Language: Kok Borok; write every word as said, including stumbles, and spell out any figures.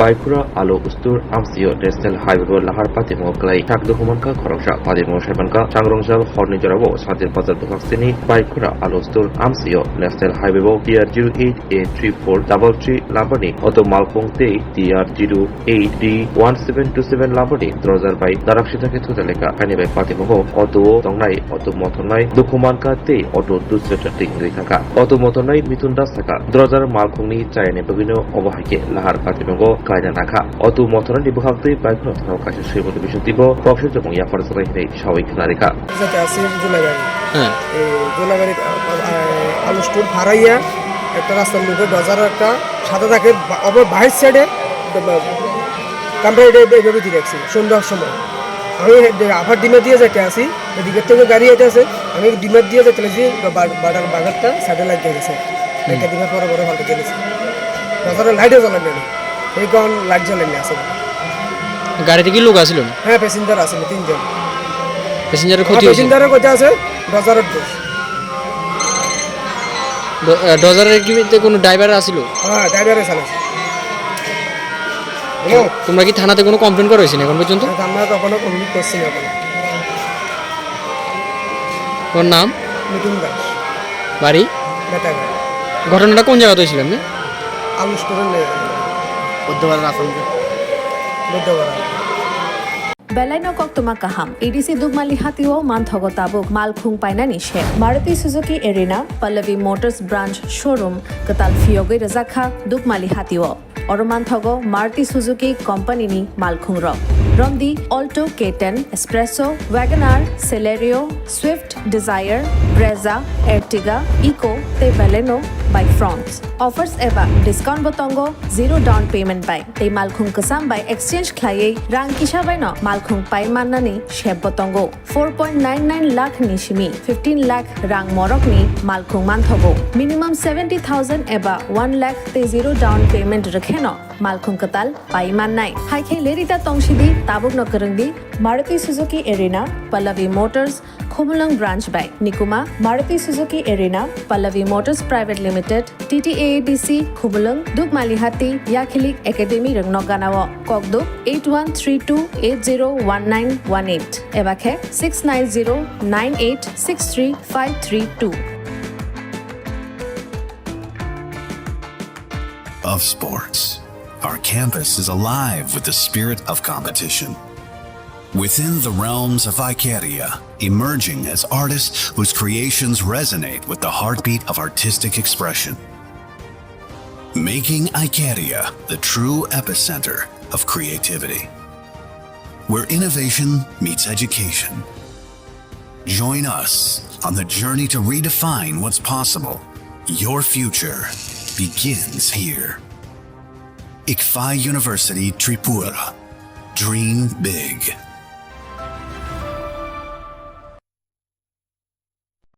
Baikhura Alu Store amsio National Highway o lahar patimungo kwlai thak dukhu mankha khoroksa. Patimungo saimankha, Changrongjal horni jorao Sadir Bazar bwkhak sini Baikhura Alu Store amsio National Highway o T R zero eight A three four double three lambani auto malkhung tei T R zero eight D one seven two seven lambani drojar bai darak sitha khe thuda lekha. Ani bai patimungo auto o tongnai auto mothornai dukhu mankha tei auto dusra twi wngwi thangkha. Auto mothornai Mithun Das sakha, drojar malkhungni chayani bagwino obo hai khe lahar patimungo kaina nakha. Auto mothornani bwkhak twi bike no thangwi kaisa swimung bising twibo kok swijokmung yapharjaknai hinwi sawi khna rikha. Jaka se Julaibari. Heh. E, Julaibari, a, a, a, Alu Store pharaiya, ekta rasta mugo bazar ekta, sade thake ba-, obo bahir side e, ba-, ba-, Kamrai de, de, de, de, de, de, Sundar Somar. Ami he, de, Upper Dimadia jaite asi, edik theke gari aite ase, ami Dimadia jaite lagi, ba-, ba-, badar bagarta side e lagi gese. Hmm. Ekta Dimapur boro boro halte gese. Bazar e light e jalai nani. Ei kon light jalai nani ase. গাড়িতে কি লোক আছিল? হ্যাঁ, passenger আছিল তিনজন। প্যাসেঞ্জারের ক্ষতি হয়েছে? Passenger এর কথা আছে, দশ হাজার দোষ। ড-, আহ, ডজারের কি কোনো ড্রাইভার আছিল? হ্যাঁ, ড্রাইভারে চালাইছে। হ্যালো? তোমরা কি থানাতে কোনো কমপ্লেন করা হয়েছে না এখন পর্যন্ত? না, আমরা তো এখনো কমপ্লেন করছি না এখনো। তোমার নাম? মিঠুন দাস। বাড়ি? বেটাঘাট। ঘটনাটা কোন জায়গাতে হয়েছিল এমনি? আলু স্টোরের লে-, বুধবার রাসন। বুধবার। Belai no koktwma kaham. A D C Dukmali hatio manthogo tabuk malkhung painani se. Maruti Suzuki Arena, Pallavi Motors Branch Showroom, kwtal phiyogwi rwjak kha Dukmali hatio. Oro manthogo Maruti Suzuki Company ni malkhung rok. Romdi Alto K ten, Espresso, WagonR, Celerio, Swift, Dzire, Brezza, Ertiga, Eeco tei Baleno bai Fronx. Offers eba discount bo tongo zero down payment bai. Tei malkhung kwcham bai exchange khlaiwi rang kisa bai no malkhung pai mannani sep bo tongo. Four point nine nine lakh ni simi fifteen lakh rang morok ni malkhung manthogo. Minimum seventy thousand eba one lakh tei zero down payment rwkhe no malkhung kwtal pai mannai. Hai khe lerita tongsidi, tabuk no kwrwngdi Maruti Suzuki Arena, Pallavi Motors, Khumulwng Branch bai. Nikuma, Maruti Suzuki Arena, Pallavi Motors Private Limited, T T A A D C, Khumulwng, Dukmali Hati, Yakhilik Academy rwngno ganao. Kokduk eight one three two eight zero one nine one eight eba khe six nine zero nine eight six three five three two. Of sports. Our campus is alive with the spirit of competition. Within the realms of Icaria, emerging as artists whose creations resonate with the heartbeat of artistic expression. Making Icaria the true epicenter of creativity, where innovation meets education. Join us on the journey to redefine what's possible. Your future begins here. Ikfai University Tripura. Dream big.